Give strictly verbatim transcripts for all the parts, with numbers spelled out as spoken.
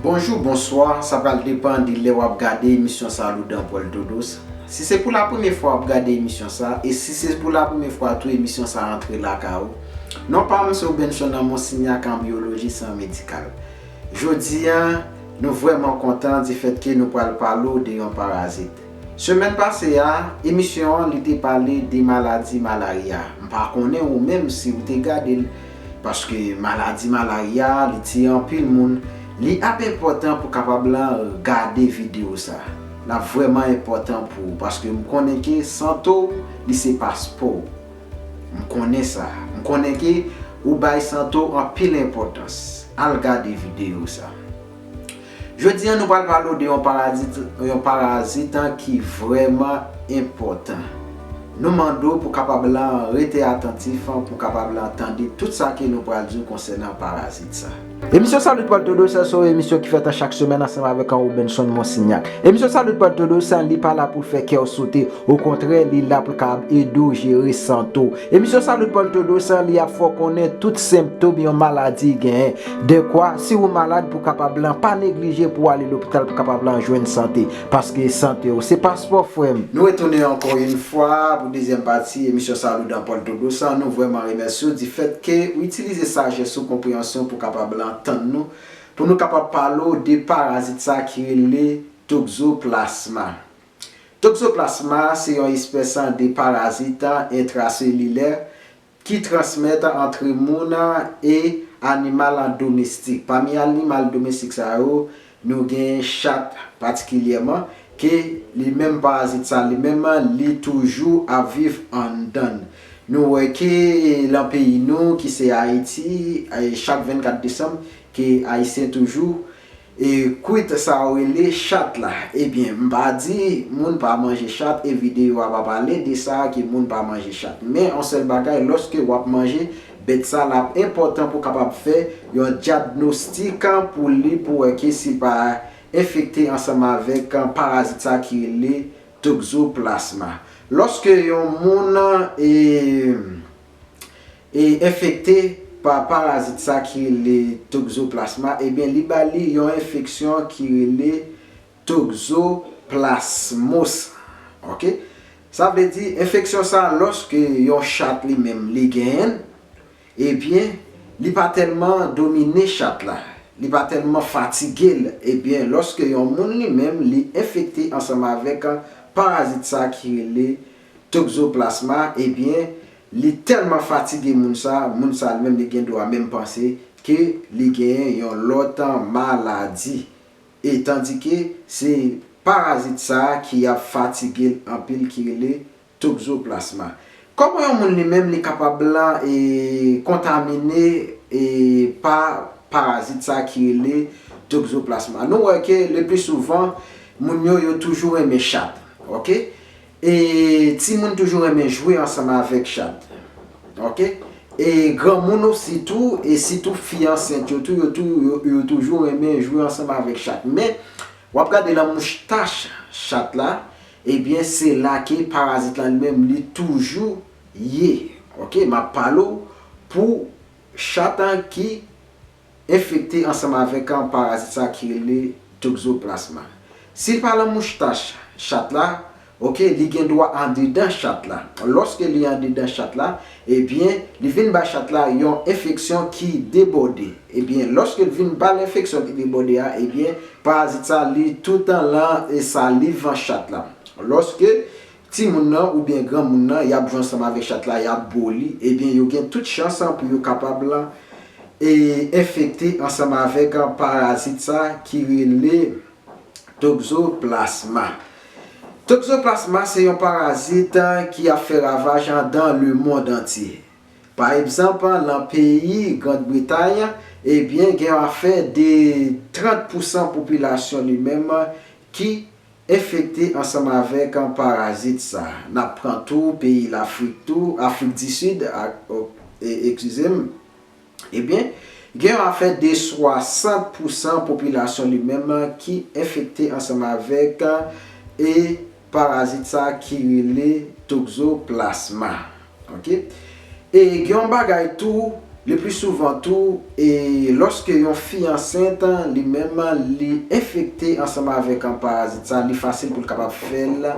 Bonjou, bonswa, sa pral depann de lè w ap gade emisyon Saludan Puerto Dos. Si se pou la premye fwa w ap gade emisyon sa, e si se pou la premye fwa tou emisyon sa rantre lakay ou, non pa m se Obenson nan Monsignac, an byoloji, se an medikal. Jodi a, nou vrèman kontan di fèt ke nou pral pale w de yon parazit. Semèn pase a, emisyon an li te pale de maladi malarya. M pa konnen ou menm si ou te gade l, paske maladi malarya li tiye anpil moun. Li ap enpòtan pou kapab lan gade videyo sa. L ap vrèman enpòtan pou ou, paske m konnen ke sante w li se paspò w. M konnen sa. M konnen ke ou bay sante w anpil enpòtans. Al gade videyo sa. Jodi a nou pral pale w de yon parazit, yon parazit ki vrèman enpòtan. Nou mande w pou kapab lan rete atantif pou kapab lan tande tout sa ke nou pral di w konsènan parazit sa. Emisyon Salut Puerto Dos se yon emisyon ki fèt an chak semèn ansanm avèk an Obenson Monsignac. Emisyon Salut Puerto Dos li pa la pou l fè kè w sote, okontrè li la pou l kapab ede w jere sante w. Emisyon Salut Puerto Dos li ap fè w konnen tout senptòm yon maladi genyen. Dekwa, si ou malad pou kapab lan pa neglije pou w ale lopital pou kapab lan jwenn sante. Paske sante w se paspò, frè m. Nou retounen ankò yon fwa pou dezyèm pati emisyon Saludan Puerto Dos. Nou vrèman remèsye w di fèt ke ou itilize sajès ou konpreyansyon pou kapab lan tann nou, pou nou kapab pale w de parazit sa ki rele toxoplasma. Toxoplasma se yon espès de parazit entraselilè ki transmèt antre moun e animal domestik. Pami animal domestik sa yo, nou gen chat patikilyèman, ke li menm parazit sa li menm li toujou ap viv anndan n. Nou wè ke lan peyi nou ki se Ayiti, eh, chak vennkat desanm, ke Ayisyen toujou e kwit sa yo rele chat la. Ebyen, m pa di moun pa manje chat e videyo a pa pale de sa ke moun pa manje chat. Men yon sèl bagay, lòske w ap manje bèt sa, l ap enpòtan pou w kapab fè yon dyagnostik pou li, pou wè ke si l pa enfekte ansanm avèk parazit sa ki rele toxoplasma. Lòske yon moun e e enfekte pa parazit sa ki rele toxoplasma, ebyen li ba li yon enfeksyon ki rele toxoplasmos. Oke? Sa vle di enfeksyon sa, lòske yon chat li menm li genyen l, ebyen li pa tèlman domine chat la, li pa tèlman fatige l. Ebyen lòske yon moun li menm li enfekte ansanm avèk parazit sa ki rele toxoplasma, ebyen li tèlman fatige moun sa, moun sa li menm li gen dwa menm panse ke li genyen yon lòt maladi. E tandike se parazit sa ki ap fatige l anpil ki rele toxoplasma. Kòman yon moun li menm li kapab lan e kontamine e pa parazit sa ki rele toxoplasma? Nou wè ke le pli souvan moun yo, yo toujou renmen chat. Oke? E timoun toujou renmen jwe ansanm avèk chat. Oke? E granmoun osi tou, e sitou fi ansent yo tou, yo tou, yo, yo toujou renmen jwe ansanm avèk chat. Men w ap gade lan moustach chat la, ebyen se la ke parazit lan li menm li toujou ye. Oke? M ap pale w pou chat an ki enfekte ansanm avèk parazit sa ki rele toxoplasma. Si l pa lan moustach chat la, oke, li gen dwa andedan chat la. Lòske li andedan chat la, ebyen li vin ba chat la yon enfeksyon ki debòde. Ebyen lòske l vin ba l enfeksyon ki debòde a, ebyen parazit sa li toutan lan e saliv chat la. Lòske timoun nan oubyen granmoun nan y ap jwe ansanm avèk chat la, y ap bo li, ebyen yo gen tout chans pou yo kapab lan e enfekte ansanm avèk parazit sa ki rele toxoplasma. Toxoplasma se yon parazit ki ap fè ravaj anndan lemond antye. Pa egzanp, lan peyi Grand Bretay, ebyen gen afè de trant pousan popilasyon li menm ki enfekte ansanm avèk parazit sa. N ap pran tou peyi Lafrik tou, Afrik di Sid, eskize m. Ebyen gen yon afè de swasant pousan popilasyon li menm ki enfekte ansanm avèk e parazit sa ki rele toxoplasma. Oke? E gen yon bagay tou Le pli souvan tou, e lòske yon fi ansent, li menm li enfekte ansanm avèk parazit sa, li fasil pou l kapab fè l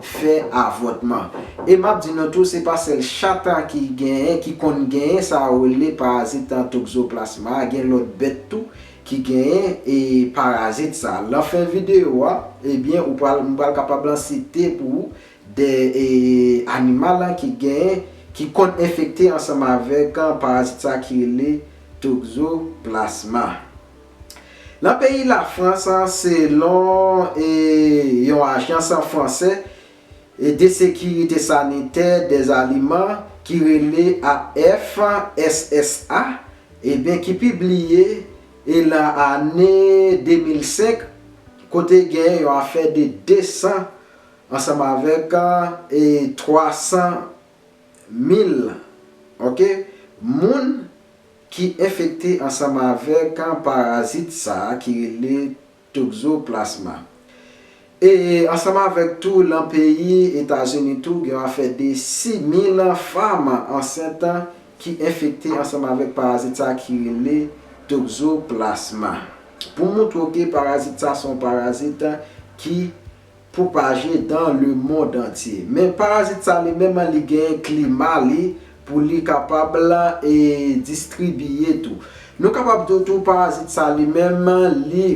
fè avòtman. E m ap di nou tou, se pa sèl chat ki genyen, ki konn genyen sa yo rele parazit toxoplasma, gen lòt bèt tou ki genyen e parazit sa. Lan fen videyo a, ebyen, ou pral, m pral kapab lan site pou ou de e, animal ki genyen, ki konn enfekte ansanm avèk parazit sa ki rele toxoplasma. Lan peyi Lafrans, selon e, yon ajans fransè e de sekirite sanitè dèzaliman ki rele A F S S A, ebyen, ki pibliye e lan ane de mil senk, kote gen yon afè de de san ansanm avèk e, twa san mil, ok, moun ki enfekte ansanm avèk parazit sa a ki rele toxoplasma. E ansanm avèk tou, lan peyi Etazini tou, gen yon afè de sis mil fanm ansent ki enfekte ansanm avèk parazit sa a ki rele toxoplasma. Pou montre w ke parazit sa se yon parazit ki pwopaje dans le monde entier. Men parazit sa li menm li gen klima li pou li kapab e, distribiye tou. Nou kapab di tou parazit sa li menm li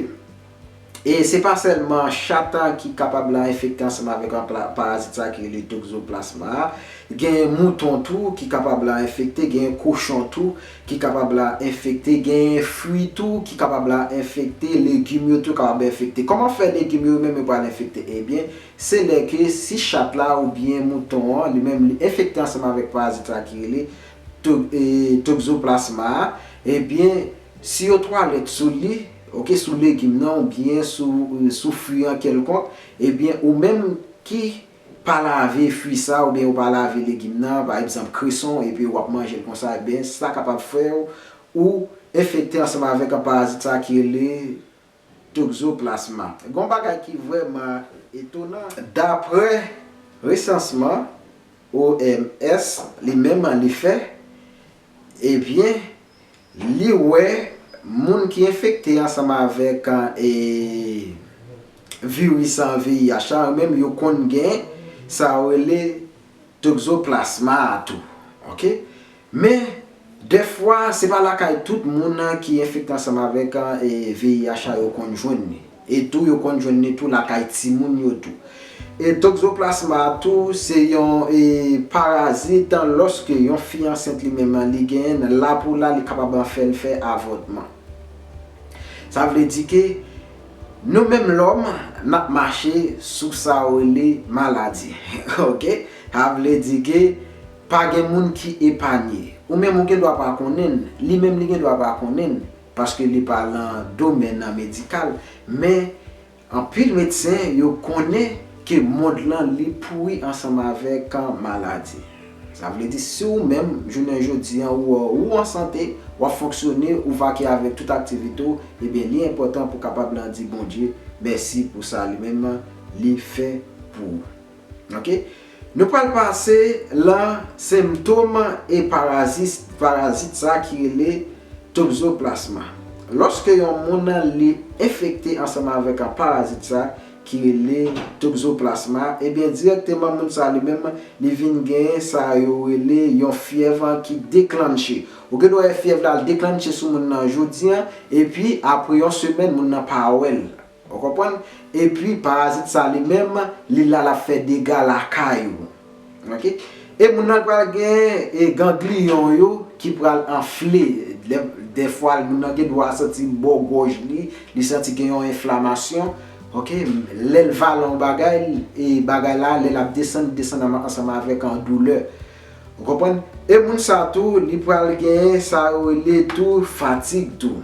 e se pa sèlman chat ki kapab enfekte ansanm avèk parazit sa ki rele toxoplasma. Gen mouton tou ki kapab enfekte, gen kochon tou ki kapab enfekte, gen fwi tou ki kapab enfekte, legim yo tou kapab enfekte. Kòman fè legim yo menm yo pral enfekte? Ebyen, se lè ke si chat la oubyen mouton an li menm li enfekte ansanm avèk parazit la ki rele to- e, toxoplasma a, ebyen, si yo twalèt sou li, ok, sou legim nan oubyen sou, sou fwi an kèlkonk, ebyen, ou menm ki pa lave fwi sa oubyen ou pa lave legim nan, pa egzanp kreson, epi w ap manje l konsa, ebyen sa kapab fè w ou enfekte ansanm avèk parazit sa ki rele toxoplasma. Gon bagay ki vrèman etonan. Daprè resansman O M S li menm li fè, ebyen, li wè moun ki enfekte ansanm avèk e, viris an V I H la, yo menm yo konn gen sa yo rele toxoplasma a tou. Ok? Men, dèfwa, se pa lakay tout moun ki enfekte ansanm avèk e, V I H la yo konn jwenn li. E tou, yo konn jwenn li tou lakay timoun yo tou. E toxoplasma tou, se yon e, parazit, lòske yon fi ansent li menm li genyen, la pou la, li kapab fè l fè avòtman. Sa vle di ke nou menm lòm, n ap mache sou sa yo rele maladi. Ok? Sa vle di ke pa gen moun ki epanye. Ou menm ou gen dwa pa konnen l, li menm li gen dwa pa konnen l, paske li pa lan domèn nan medikal, men anpil medsen yo konnen ke mond lan li pouri ansanm avèk maladi. Sa vle di si ou menm jounen jodi an ou, ou an sante, w ap fonksyone, ou vake avèk tout aktivite w, ebyen li enpòtan pou kapab lan di Bondye mèsi pou sa li menm li fè pou ou. Ok? Nou pral pase lan senptòm e parazit, parazit sa ki rele toxoplasma. Lòske yon moun li enfekte ansanm avèk parazit sa ki rele toxoplasma, ebyen dirèkteman moun sa li menm li vin gen sa yo rele yon fyèv ki deklanche. Ou gen dwa wè fyèv la al deklanche sou moun nan jodi an, epi apre yon semèn moun nan pa wè l. Ou konprann? Epi parazit sa li menm, li la l ap fè dega lakay ou. Ok? E moun nan pral gen e gangliyon yo ki pral anfle. Dè- Dèfwa moun nan gen dwa santi bò gòj li, li santi gen yon enflamasyon. Ok? Lè l vale yon bagay, e bagay la, lè l ap desann, li desann ansanm avèk yon doulè. Ou konprann? E moun sa tou, li pral gen sa yo rele tou fatig tou.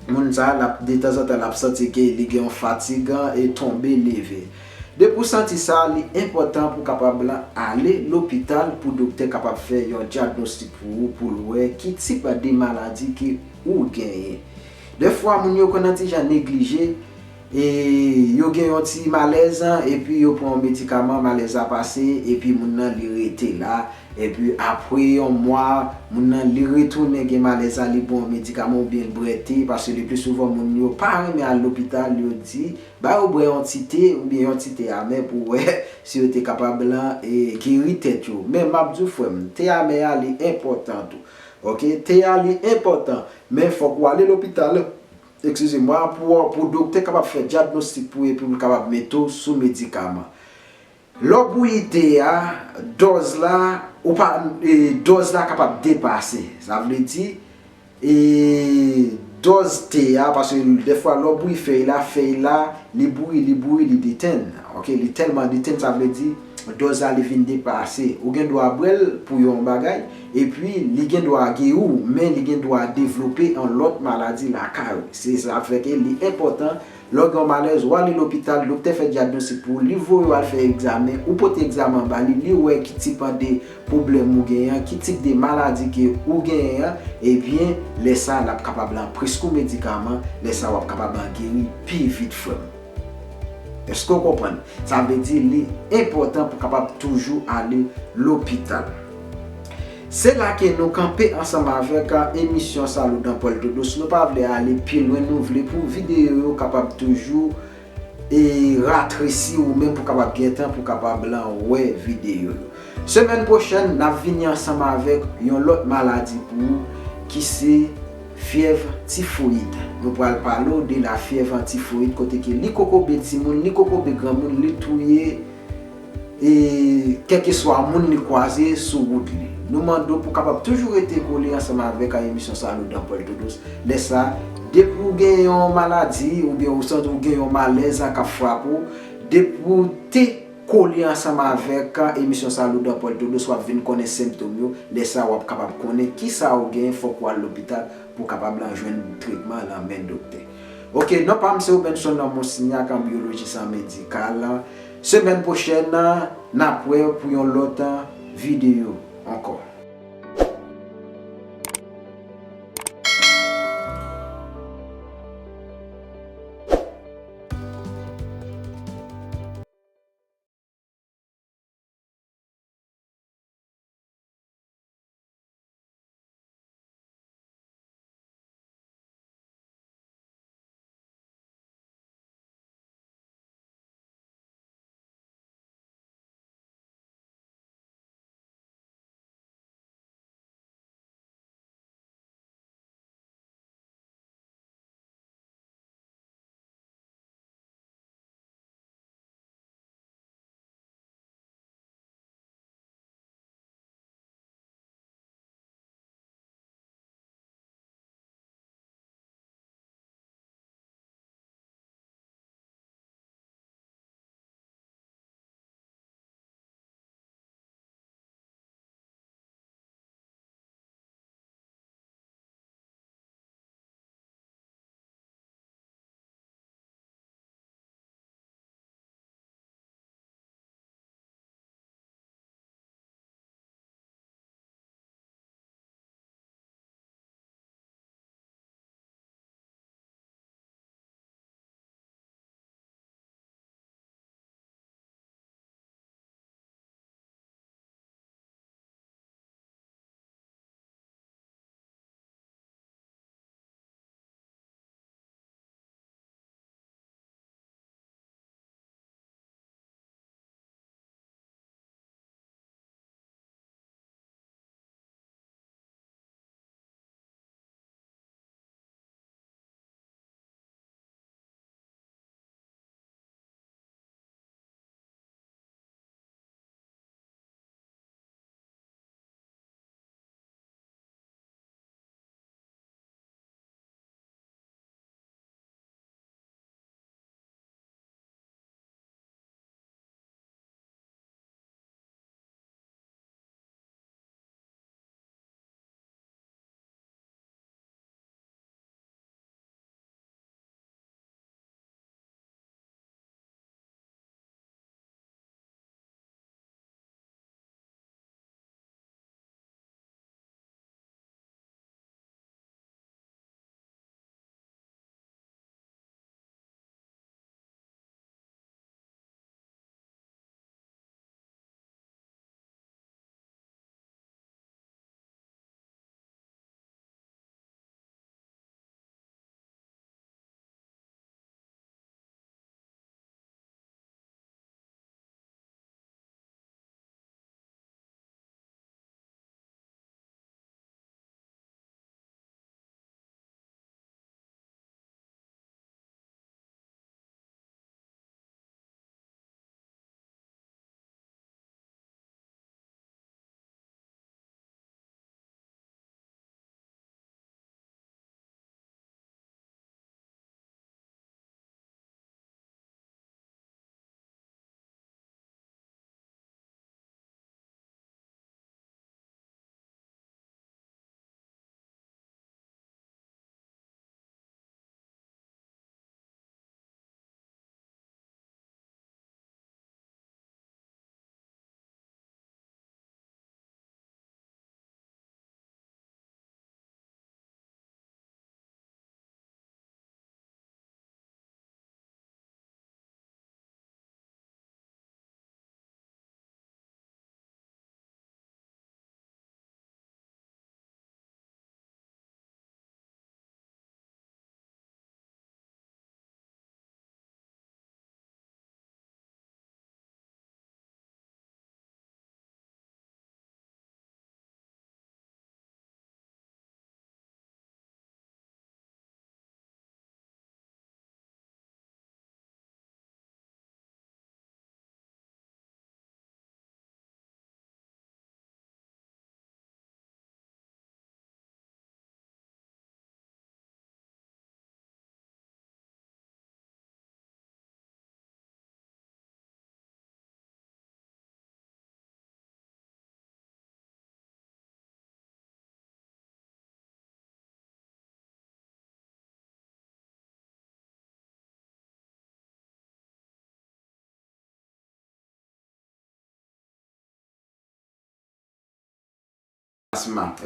Moun sa, l ap, detanzantan, l ap santi ke li gen yon fatig e tonbe leve. Depi w santi sa, li enpòtan pou w kapab ale lopital pou doktè kapab fè yon dyagnostik pou ou, pou l wè ki tip de maladi ke ou genyen. Dèfwa, moun yo konn yon ti jan neglije, e yo gen yon ti malèz, epi yo pran yon medikaman, malèz la pase, epi moun nan li rete la, Epi apre yon mwa, moun nan li retounen gen malèz la, li bwè yon medikaman oubyen l bwè te, paske le pli souvan moun yo pa renmen al lopital, yo di, ba yo bwè yon ti te oubyen yon ti te amè pou wè si yo te kapab lan, e, geri tèt yo. Men m ap di w, frè m, te amè a li enpòtan tou. Oke, te a li enpòtan, men fòk ou ale lopital, eskize mwa, pou, pou doktè kapab fè dyagnostik pou ou epi pou l kapab mete w sou medikaman. Lè w bouyi te a, dòz la, ou pa, e, dòz la kapab depase. Sa vle di, e, dòz te a, paske dèfwa lè w bouyi fèy la, fèy la, li bouyi, li bouyi, li detenn. Oke, li tèlman detenn, sa vle di, dòz la, li vin depase. Ou gen dwa bwè l pou yon bagay, epi li gen dwa geri w, men li gen dwa devlope yon lòt maladi lakay ou. Se sa fè ke li enpòtan. Lè w gen yon malèz, w ale lopital, doktè fè dyagnostik pou ou, li voye w al fè egzamen, ou pote egzamen an ba li, li wè ki tip de pwoblèm ou genyen an, ki tip de maladi ke ou genyen an, ebyen, lè sa a, l ap kapab lan preskri w medikaman, lè sa a, w ap kapab lan geri pi vit, frè m. Èske w konprann? Sa vle di, li enpòtan pou w kapab toujou ale lopital. Se la ke nou kanpe ansanm avèk, a, emisyon Salut dans Paul Todos. Nou pa vle ale pi lwen, nou vle pou videyo yo kapab toujou, e, ratresi ou menm pou kapab gen tan pou kapab lan wè videyo yo. Semèn pwochèn, n ap vini ansanm avèk yon lòt maladi pou ou ki se fyèv tifoyid. Nou pral pale w de la fièv an tifoyid kote ke li kokobe timoun, li kokobe granmoun, li touye e kèlkeswa moun li kwaze sou wout li. Nou mande w pou w kapab toujou rete kole ansanm avèk a emisyon Salut dans Paul Todos. Lè sa, depi w gen yon maladi oubyen ou santi w gen yon malèz k ap frape w, depi w te kole ansanm avèk a emisyon Salut dans Paul Todos, w ap vin konnen sentòm yo. Lè sa, w ap kapab konnen kisa ou gen, fòk w al lopital pou w kapab lan jwenn tretman lan men doktè. Oke, non pa m se Robenson nan Monsignac, an byolojis an medikal. Semèn pwochèn, n ap wè pou yon lòt videyo ankò.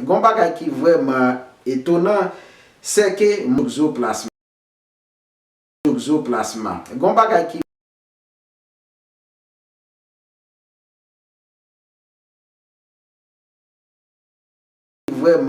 Gon bagay ki vrèman etonan, se ke toxoplasma. Toxoplasma. Gon bagay ki vrèman